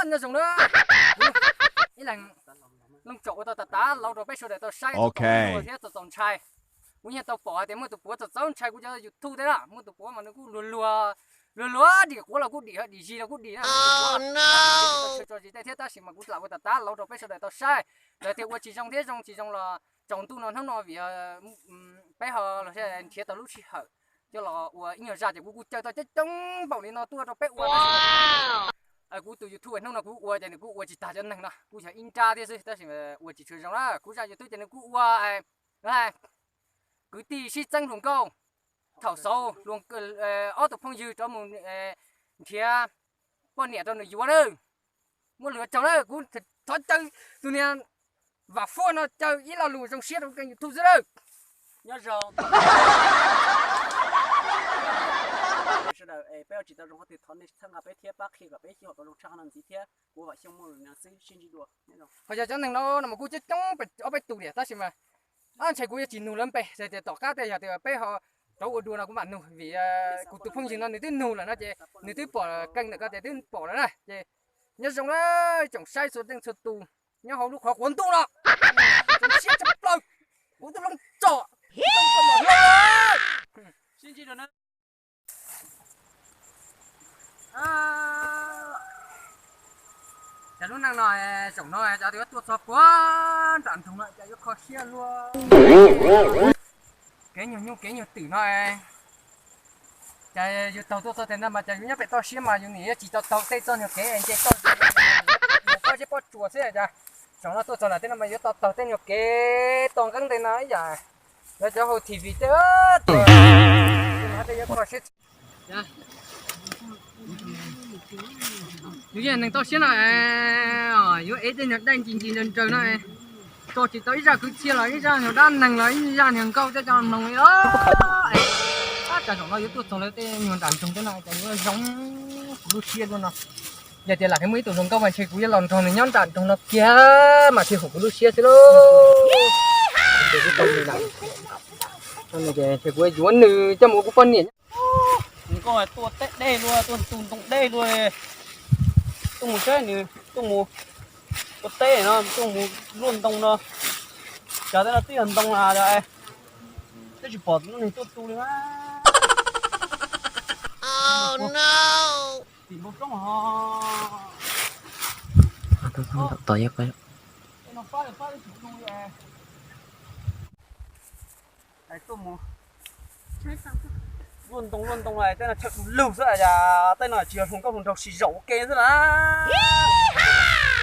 Nyob zoo na, ib leeg looj tsom ua tau tas tas los rau peb sawv daws tau saib thiab txaus ntshai. Kuv yeej tau pom hais tias muaj tus puav txaus txaus ntshai kuv cov YouTube thiab na, muaj tus puav mas nws kuj luag luag, luag luag dim quav los kuj dim, dim zis los kuj dim na. Tso zis tej thiab tab sis mas kuv lam ua tas tas los rau peb sawv daws tau saib. Lawv tias ua tsis zoo thiab zoo tsis zoo los tsaus ntuj no hnub no vim peb ho los nrhiav tau lub sij hawm coj los ua ib nyuag zaj ces kuv kuj caw tau coob coob npaum li no tuaj rau peb ua. Kuv tus YouTube hnub no kuv ua ces nws kuj ua tsis tag cov neeg no, kuj yog ib nrab thiab xwb tab sis ua tsis tshua zoo na. Kuv zaj YouTube ces nws kuj ua kwv tij sib txeeb hluas nkauj, thaum xaus hluas, ob tug phooj ywg rov mus nrhiav poj niam rau nws yuav na. Muaj lwm tsaug na, kuv thov caw tus niag Vam Fuab no caw ib lo lus zoo siab rau kênh YouTube xwb lawm. Nyob zoo sawv daws, peb ua tsis tau zoo qhov twg thov nej txhawb nqa peb thiab pab qhia kom peb sib haum tau zoo tshaj qhov no ntxiv thiab. Kuv Vam Xyooj muaj lus no xwb, sib ntsib dua. Qhov yog cov neeg no no mas kuj coob coob ob peb tus tiag tab sis mas ntshe kuv yuav tsis nug lawv npe, txawm tias tom qab tej yog tias peb ho rov ua dua no kuv mam nug vim kuv tus phooj ywg no nws twb nug lawm no ces nws twb pom kênh ntawm ko tias twb pom lawm na ces nyob zoo na tsoom saib txhua leej txhua tus nyob hauv lub qhov quav ntuj no. Zoo siab tshaj plaws, kuv twb looj tsom, looj tsom mos hlob. Cov lub neej no, zaum no cov yuav tuaj txog puag nram nroog no cov yuav kho siab luaj. Kev nyuag nyuj kev nyuag twm no, cas yus taug tuaj txog tej no mas cas yus nyob pem toj siab mas yus nim yuav tsis tau taug tej txoj nyuag kev nce toj, pob zeb pob tsuas xwb cas. Zaum no tuaj txog nram tej no mas yuav tau taug tej nyuag kev toj nqeeb tej no ib yam lawv cov hauv T V tej, tej yuav kho siab. Yus yog neeg toj siab no, yuav ev tej nyuag daj ncig ncig nraws nraws no, tso tsis tau ib zaj kwv txhiaj los ib zaj nyuag dab neeg los ib zaj nyuag nkauj tej coj mloog li os. Cas zaum no yuav tuaj txog lawv tej nyuag nram nroog tej no cas yuav zoo kuv lub siab luaj no. Yog tias lam muaj ib tug hluas nkauj mas ntshe kuv yuav los nrog nws nyob nram nroog no kiag mas thiaj haum kuv lub siab xwb lauj. Ntshe kuv yuav yuav nws coj mus ua kuv poj niam. Nkauj tuaj teb dej luaj, tuaj tu ntoo dej luaj. Tuaj mus saib nws tuaj mus ua teb no, tuaj mus luaj ntoo no. Cas tej no twb yog ntoo na, twb tsis pom tus neeg tuaj tu li mas. Tim npoo roob ho. Tos tos tos. Tuaj mus luaj ntoo luaj ntoo tej no chaw du lug xwb, tej no tsis yog hluas nkauj hluas nraug sib zaum ua ke xwb na.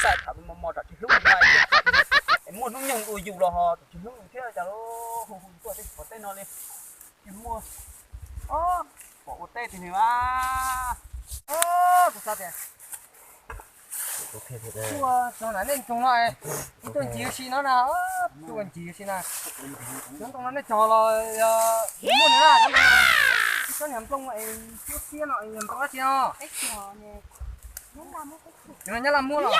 Xav tham mos mos tsam tsis hlub, muaj hnub nyoog dua yus los ho tsis hlub yus thiab cas hu hu tuaj tej qhov tej no li. Tsis muaj, pom ua teb tiag li mas. Kuv xav tias tuaj txog nram nej nroog no, tuaj ncig ua si no na, tuaj ncig ua si na. Cov ntoo no nej cog los muaj nws na, cov niag nplooj siab siab no yog nplooj dab tsi no? Cov no nyob Laj Muab los?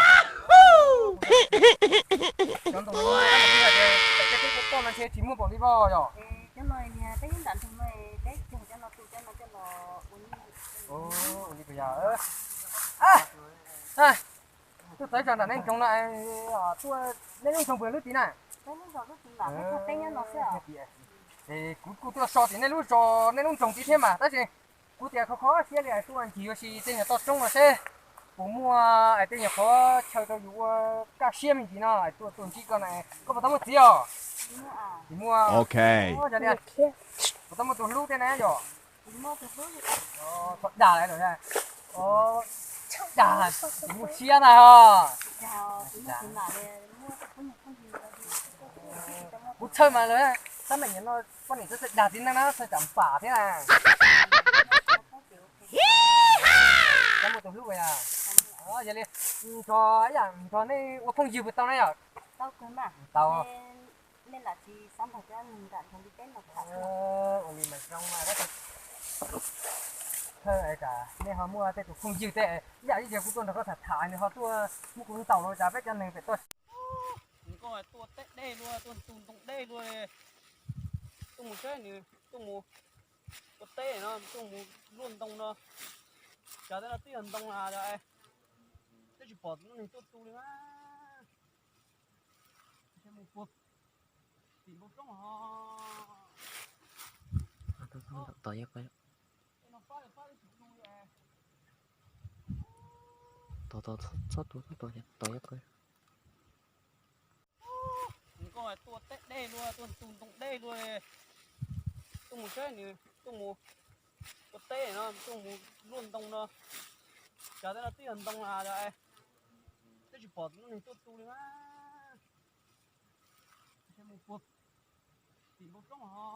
Cov ntoo no, tej tub ua poj mas ntshe tsis muaj npaum li voj yom? Ua li puas yog? Tuaj txog ib tsam nram nej nroog no, tuaj, nej lub nroog puas yog lub tid na? Es kuv kuj tuaj so tim nej lub zos, nej lub nroog tid thiab mas tab sis kuv tias kho kho siab li tuaj ncig ua si tej nyuag toj roob no seb puas muaj tej nyuag qhov chaw rau yus ua kaj siab me ntsis no, tuaj tuaj ntsib koj na. Koj puas tau muaj txiv os? Tsis muaj. Yog li, puas tau muaj tus hlub tej na yom? Txhob dag lawm, dag tsis muaj siab na ho. Kuv txhawj mas lawm, tab meem no poj niam txawj dag txiv neej na, txhawj tsam npam thiab na. Tau muaj tus hlub yog li, nrog ib yam nrog nej ua phooj ywg puas tau na yom? Tau. Ua li mas zoo mas, thawj es nej ho muaj tej tus phooj ywg tej ib yam li kuv tuaj nrog koj tham tham nws ho tuaj muab kuv ntaus los cas peb cov neeg pem toj. Nkauj tuaj teb dej luaj, tuaj tu ntoo dej luaj, tuaj mus saib nws tuaj mus ua teb no, tuaj mus luaj ntoo no. Cas tej no twb yog ntoo na, twb Tsis pom tus neeg tuaj tu li mas. Tim npoo roob ho. Tod tod txhob tu, txhob tu, tod yog qw. Nkauj tuaj teb dej luaj, tuaj tu ntoo dej luaj. Tuaj mus saib nws tuaj mus ua teb no, tuaj mus luaj ntoo no. Cov tej no twb yog ntoo na, twb tsis pom tus neeg tuaj tu li mas. Tim npoo roob ho.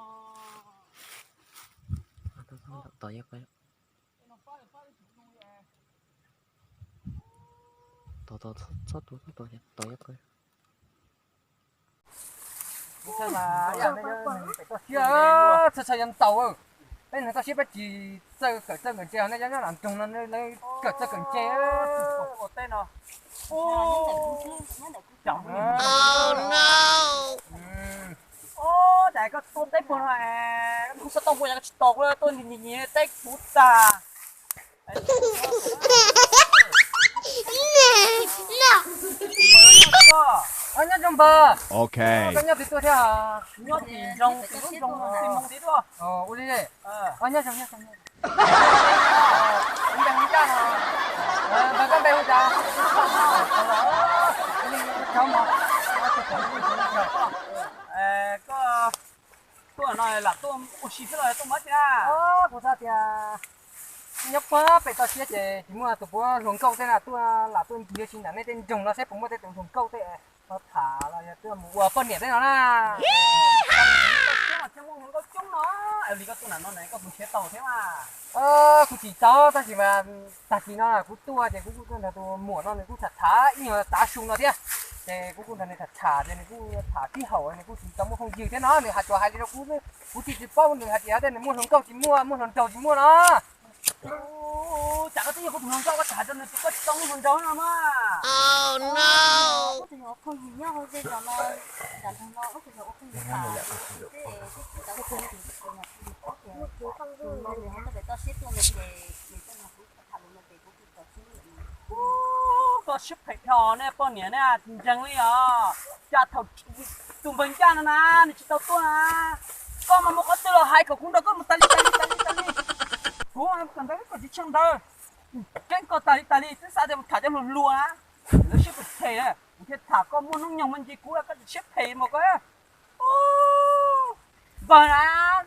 Tod yog qw. Tod tod txhob tu, txhob tu, tod yog qw. Txhawj txhawj yuav ntaus, peb neeg toj siab peb tsis txawj kawm txawj kawm ntse, nej nyob nyob nram nroog no kawm txawj kawm ntse. Ua teb no. Ua cas koj tuaj teb puag no, kuv xav tau npua cas koj tsis tos kuv, tuaj nyias nyias teb kuv tag. Nyob zoo npawg. Koj nyob twg tuaj thiab? Nyob tim nroog, tim lub nroog Xi Moos tid tuaj. Ua li, nyob zoo, nyob zoo. Npawg, koj npe hu cas? Koj tuaj no lam tuaj ua si xwb los tuaj mus dab tsi na? Kuv xav tias nyob puag pem toj siab ces tsis muaj tus puav hluas nkauj tej na, tuaj lam tuaj ncig ua si nram nej tej nroog no seb puas muaj tej tus hluas nkauj tej ho tham los yog tuaj mus ua poj niam tej no na. Thiab muaj hluas nkauj coob no, li koj tuaj nram no koj puas nrhiav tau thiab mas? Kuv tsis tau tab sis mas tag kis no kuv tuaj ces kuv kuj tuaj nrog tus muam no nws kuj tham tham ib nyuag tav su no thiab. Ces kuv kuj nrog nws tham tham ces nws kuj tham sib haum, nws kuj tsis tau muaj phooj ywg thiab no, nws hais tsuas hais li rau kuv, kuv thiaj tsis paub, nws hais tias tej nws muaj hluas nkauj tsis muaj, muaj hluas nraug tsis muaj no. Cas koj twb yog kuv tus hluas nkauj koj tseem hais rau nws tias koj tsis tau muaj hluas nraug no mas? Kuv tus phooj ywg nyob hauv zej zos no, nram nroog no wb kuj yog ua phooj ywg tham, twb tsis tau ua phooj ywg, tus no nws ho tuaj pem toj siab tuaj no ces nws tuaj nrog kuv tham lus no ces kuv kuj txaus siab lawm. Koj siab phem dhau nej poj niam ne, ntseeg li os. Cas thaum tus npawg ncaj no na, nws tsis tau tuaj na, koj mas mus qhov twg los hais kom kuv nrog koj mus tas li tas li tas li tas li. Kuv mas kawm ntawv koj tsis tsheej ntawv, keeb koj tas li tas li, twb xav tias mus tham cov hluas hluas na. Lawv siab phem phem, kuv thiaj tham koj muaj hnub nyoog mas ntsis kuv koj tsis siab phem mas koj. Npawg na,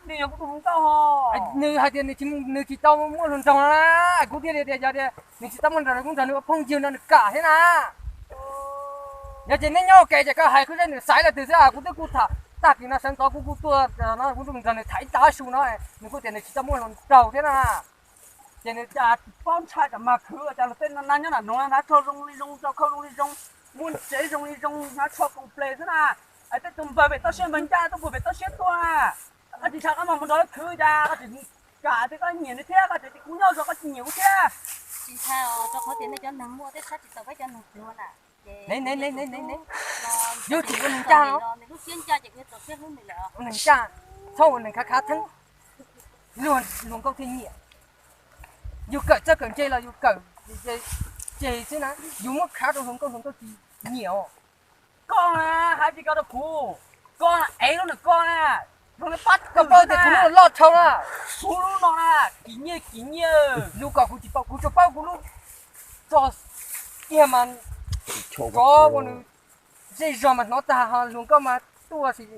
nws yog kuv tus hluas nkauj ho. Nws hais tias nws tsis tau muaj hluas nraug no na, kuv thiaj li tias yog tias nws tsis tau muaj nraug kuv nrog nws ua phooj ywg no nws kam thiab na. Yog ces neb nyob ua ke ces koj hais kuv seb nws xaiv leej twg xwb, kuv twb kuj tham tag kis no sawv ntxov kuv kuj tuaj no kuv nrog nws tham ib tav su no, nws kuj tias nws tsis tau muaj hluas nraug thiab na. Ces nws cas tsis paub ntshai tsam mag khwv, cas luag tej no na nyob nram nroog na hnav tsho zoo li zoo, rau khau zoo li zoo, muaj tsev zoo li zoo, hnav tsho koom ples xwb na. Es tej tus npawg pem toj siab, npawg ncaj tuaj puag pem toj siab tuaj na, koj tsis ntshai koj mam mus nrog lawv khwv cas, koj tsis kam tias koj nyiam nws thiab, koj tseem tias kuv nyob zoo koj tsis nyiam kuv thiab. Tsis ntshai os, rau qhov tias nej cov neeg muaj tej sab tsis tau peb cov neeg pluag na. Yus tsis ua neeg ncaj los, nws lub siab ncaj ces kuv yuav txaus siab hlub nws lawm. Ua neeg ncaj, txhob ua neeg khav khav theeb, luag hluas nkauj thiaj nyiam. Yus kawm txawj kawm ntse los yus kawm ces xwb na, yus muab khav rau hluas nkauj, hluas nkauj tsis nyiam os. Koj na, hais li ko rau kuv, koj na ev lub nws koj na, zoo li pab koj paub tias kuv lub loj dhau na, kuv lub no na, kim nyiaj kim nyiaj, lus kom kuv tsis paub, kuv tsuas paub kuv lub tso kiag mas tsov ua nws zej zog mas hnov tag, ho hluas nkauj mas tuaj sis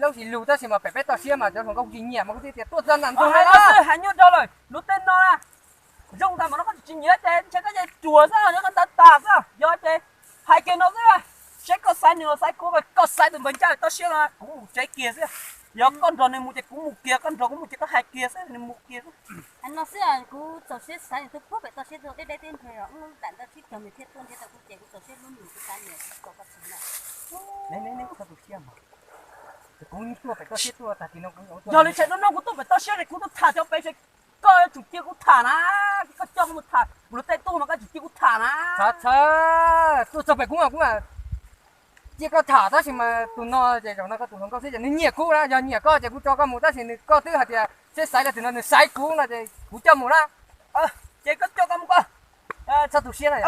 laub sis lug tab sis mas pem peb toj siab mas cov hluas nkauj kuv tsis nyiam mas kuv thiaj tias tuaj txog nram nroog no. Hais nyuaj rau lawm, luag tej no na, zoo tas mas no koj tsis nyiam ces ntshe koj yeej ruam xwb, nyob koj ntawd tas xwb, yog ces hais kiag no xwb. Seb koj xaiv nws los xaiv kuv, koj xaiv tus npawg ncaj toj siab no kuv mus tsev kiag xwb. Yog koj nrog nws mus ces kuv mus kiag, koj nrog kuv mus ces koj hais kiag xwb, nws mus kiag xwb. Hais no xwb, kuv txaus siab xaiv nws tuaj puag pem toj siab tuaj deb deb teb nrho, lam ntawd sib cog nws thiaj tuaj nrhiav tau kuv ces kuv txaus siab hlub nws, kuv xav nyiam tsis tau koj txiv na. Kuv tuaj pem toj siab tuaj tag kis no kuv, yog li tseem no no kuv tuaj pem toj siab es kuv tuaj tham cov pem es koj yuav tsum cia kuv tham na, koj coj kuv mus tham, kuv luag tej tuaj mas koj tsum cia kuv tham na. Txhob txhob, tuaj txog pem kuv mas kuv cia koj tham tab sis mas tus no ces zaum no koj tus hluas nkauj xwb ces nws nyiam kuv na, yog nyiam koj ces kuv tso koj mus tab sis nws, koj twb hais tias seb xaiv leej twg no nws xaiv kuv no ces kuv coj mus na. Ces koj coj koj mus koj. Txhob tu siab na.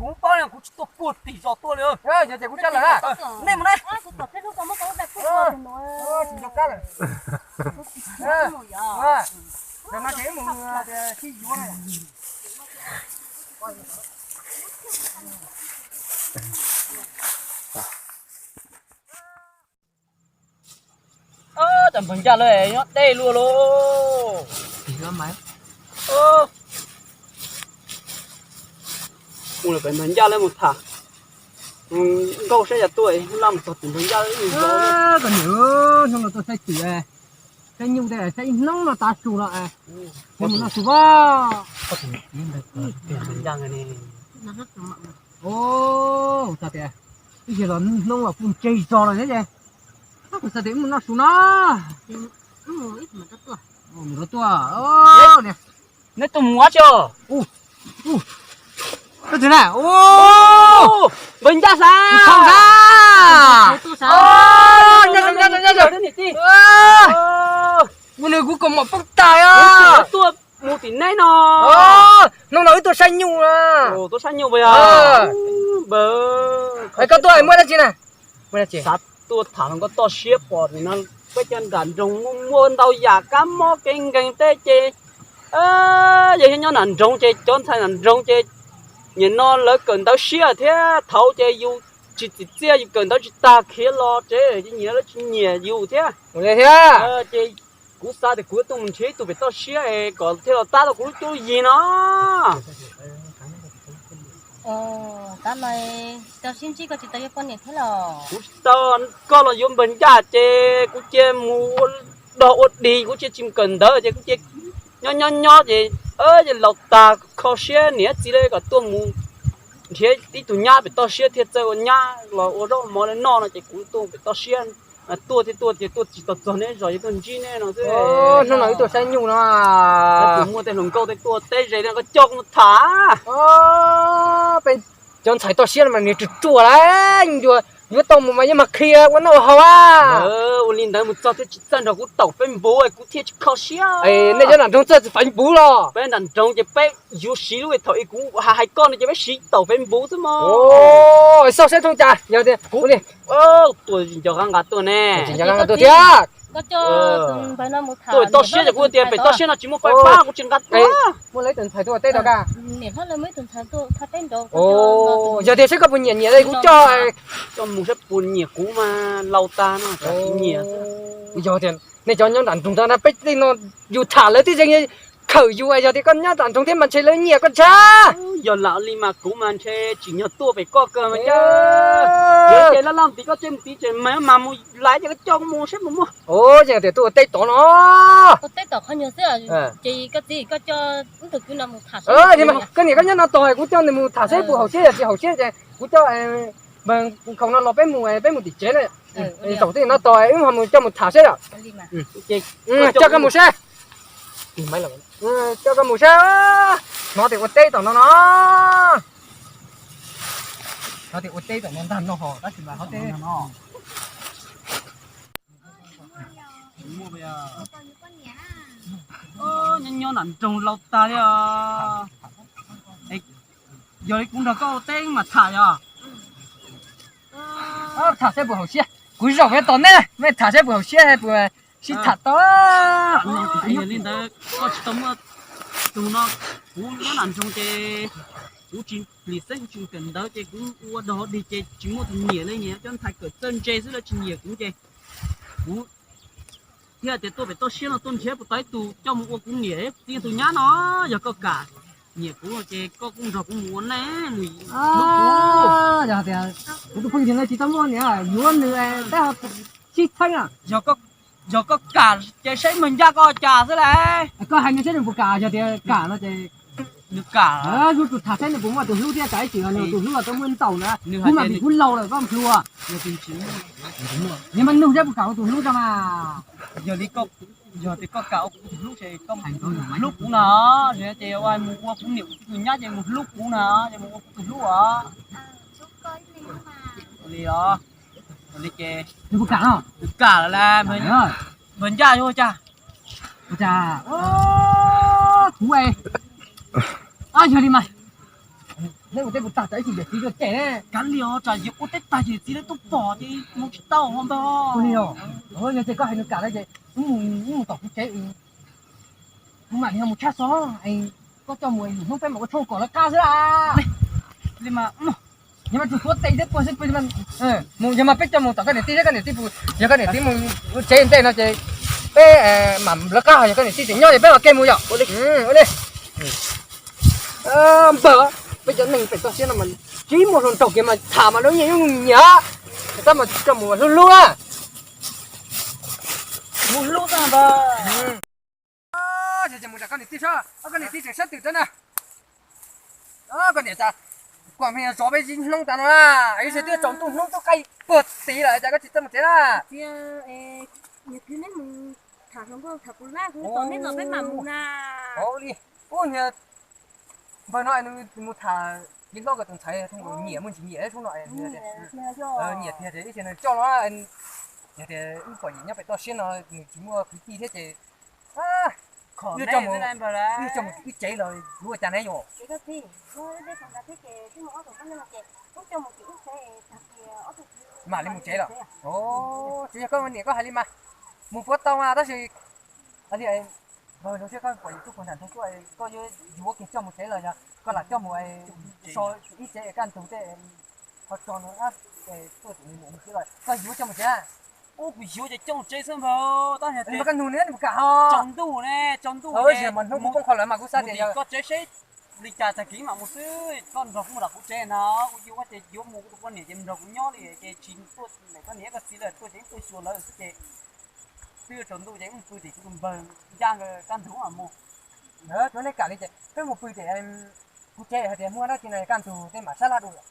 Kuv paub kuv tsis tuaj puag tim zos tuaj li. Yog tias kuv coj lawm, nej mus na. Cov npawg ncaj lawv nyob deb luaj lauj. Mus lawm pem npawg ncaj lawv mus tham nkauj saib yog tuaj, laj mus txog tim npawg ncaj lawv. Koj niam, hnub no tuaj saib twm, saib nyuj tej, saib ib hnub no tav su no, mus noj su as. Npawg ncaj, tab tias ib yog los hnub los kuj ntseg zog lawm thiab ces, kuv xav tias mus noj su no. Mus rau tuaj, neb tuaj mus ua tsi? Npawg ncaj sas, ua nws kuv kaus mom poob tag os. Tuaj mus tim neb no. Hnub no wb tuaj saib nyuj. Tuaj saib nyuj puas yog? Koj tuaj muaj dab tsi na? Xav tuaj tham hluas nkauj toj siab, pom nim no peb cov nram nroog muaj ntau yam kab mob kev nkeeg tej ces, yog nyob nram nroog ces cov ntxhais nram nroog ces nim no lawv kawm ntawv siab thiab, thaud ces yus tsis txim txiaj, yus kawm ntawv tsis tag khiav los tsev ces nyiam lawv tsis nyiam yus thiab. Ces kuv xav tias kuv tuaj mus nrhiav ib tug pem toj siab es kom thiaj los tab tau kuv lub cuab lub yig no. Tab mas tau sib ntsib koj tsis tau yuav poj niam thiab los? Kuv tsis tau, koj los yuav npawg ncaj ces kuv cia mus ua dog ua dig, kuv cia tsis mus kawm ntawv ces kuv cia nyob nyob nyob ces, ces laus tag kho siab niam txiv li kom tuaj mus nrhiav ib tug nyab pem toj siab thiaj txawj ua nyab los ua zaub mov li noj no ces kuv tuaj pem toj siab. Tuaj thiaj tuaj ces tuaj tsis tau txog neb zos ces tuaj ntsib neb no xwb. Hnub no wb tuaj saib nyuj no. Tus muaj tej hluas nkauj tej tuaj teb ze li koj coj kuv mus tham. Peb cov ntxhais toj siab no mas nws ruam ruam lawm, yuav tau mus mas yeej mag qhia ua noj ua haus a. Ua li ntawd mus txog thiaj tsis txawj nrog kuv taum Facebook, kuv thiaj tsis kho siab. Nej cov nram nroog txawj Facebook los? Peb nram nroog ces peb yuav siv lub thaum ub kuv hais koj no ces peb siv taum Facebook xwb mog. Xauj saib thooj cas yog tias kuv li. Tuaj nco qab nqa tuaj ne. Nco qab nqa tuaj thiab. Tuaj toj siab ces kuv tias pem toj siab no tsis muaj fais fab kuv tsis nqa tuaj. Muaj leej tus ntxhais tuaj teb rau koj. Yog tias saib koj puas nyiam nyiam kuv coj, coj mus saib puas nyiam kuv mas laus tag no tsis nyiam. Yog tias nej cov nyob nram nroog ntawd na peb tej no yus tham lawv twb yeej khawm yus, yog tias koj nyob nram nroog thiab mas ntshe lawv nyiam koj ntshai. Yog lam li mas kuv mas ntshe tsim nyog tuaj pem koj kawg mas cas. Yog ces laj laj mus tim koj tsev mus tim tsev mas mas mus laiv ces koj coj kuv mus saib puas muaj. Yeej tias tuaj ua teb tod no. Ua teb tom qhov nyuag xwb, ces koj txiv koj coj tus kwv no mus tham saib. Koj niam koj nyob no tos kuv coj nws mus tham saib puas haum siab, yog tsis haum siab ces kuv coj npawg nkhaus no los peb mus, peb mus tim tsev na. Zaum twg no tos wb ho mus coj mus tham saib os. Coj koj mus saib. Coj koj mus saib. Hnov tias ua teb tom no no. Hnov tias ua teb tom no ntag no ho tab sis mas ho teb. Nyob nyob nram nroog laus tag li os. Yog li kuv nrog koj ua teb mas tham yog. Tham saib puas haum siab, kuv zaum tos nej, nej tham saib puas haum siab puas sib tham tau. Yog li ntawd koj tsis tau muaj tus no, kuv nyob nram nroog ces kuv tsis plim xeeb, kuv tsis kawm ntawv ces kuv ua dog dig ces tsis muaj tus nyiam li, nyiam cov ntxhais kawm txawj ntse xwb lawv tsis nyiam kuv ces kuv thiaj tias tuaj pem toj siab no tuaj nrhiav puas tau ib tug coj mus ua kuv niam txiv tus nyab no. Yog koj kam nyiam kuv ces koj kuj nrog kuv mus ua neej mus hlub kuv. Yog tias kuv tus phooj ywg no tsis tau muaj niam yuav nws, tab sib txheeb. Yog koj kam ces saib npawg ncaj koj cas xwb las. Koj hais nws saib nws puas kam, yog tias kam no ces nws kam. Yuav tsum tham saib nws puas muaj tus hlub thiab, tsam ib chim nws tus hlub los tau muaj ntaus na. Kuv mas vim kuv laus lawm koj mus hlub. Nws mas nug saib puas kam ua tus hlub tso mas. Yog li, yog tias koj kam ua kuv tus hlub ces koj hlub kuv na, ces mus ua kuv niam tus nyab ces mus hlub kuv na, ces mus ua kuv tus hlub os. Li os. Li ces nws puas kam no? Nws kam lawm las. Npawg ncaj yuav ua cas? Ua cas? Kuv, yog li mas Neb ua teb puas tag, tsam ib chim yawm txiv tuaj cem ne. Kav liam, tsam yawm ua teb tag yawm txiv lawv tuaj pom ces mus tsis tau ho npawg. Ua li os, yog tias koj hais nws kam no ces wb mus, wb mus tom kuv tsev, kuv mam li ho mus tshaj xov, koj coj mus yus hnub peb mam ua tshoob kom lawv qab xwb las. Li mas, yog mas tsuas tuav tes thiab puag xwb, yog mas peb coj mus tom koj niam tij, koj niam tij, yog koj niam tij mus tsev ntej no ces peb mam lawv qab, yog koj niam tij tseem nyob ces peb mam kiag mus yom. Ua li. Npawg, peb cov neeg pem toj siab no mas tsis muaj hluas nraug kiag mas tham mas lub nyiam yuav nyiam, tab mas coj mus hlub hlub na. Mus hlub xwb npawg. Ces mus nram koj niam tij saib, koj niam tij tseem sab twm rau na. Koj niam, kuv me zov peb zib hnub tas no na, ib tsam twb tsaus ntuj hnub twb qaij puag tid lawm cas koj tsis tau mus tsev na. Ua li, ub, npawg no nws mus tham kev hlob kom tus ntxhais nyiam mus ntsis nyiam sub no, nyiam tiag tias ib tsam nws coj los, yog tias wb pom yim nyob pem toj siab no nws tsis muaj kwv tij thiab ces wb coj mus, wb coj mus wb tsev los yuav ua cas ne yom. Mam li mus tsev los. Tsis yog koj niam koj hais li mas, mus puav tau mas tab sis li, npawg zoo siab koj pom yus tub puag nram nroog tuaj, koj yuav yuav kiag coj mus tsev los yog koj lam coj mus so ib tsev kaj ntug tej ho tso no, tuaj mus mus xwb los koj yuav coj mus tsev. Ub, kuv yuav ces coj mus tsev xwb npawg, tab sis kaj ntug nws mus kam ho tsaus ntuj ne, tsaus ntuj mas hnub kuv poob qho lawm mas kuv xav tias koj tsev seb li cas tag kis mam mus xwb, koj nrog kuv mus nram kuv tsev na, kuv yuav ces yuav mus, kuv tus poj niam ces nrog kuv nyob li ces tsis tuaj ntawm koj niam koj txiv lawm, tuaj ces tuaj xyuas lawv xwb ces twb tsaus ntuj ces mus pw tim kuv tus npawg ncaj kaj ntug mam mus. Tsuav nej kam li ces peb mus pw tim kuv tsev hais tias muaj dab tsi no kaj ntug tej mam sab laj dua.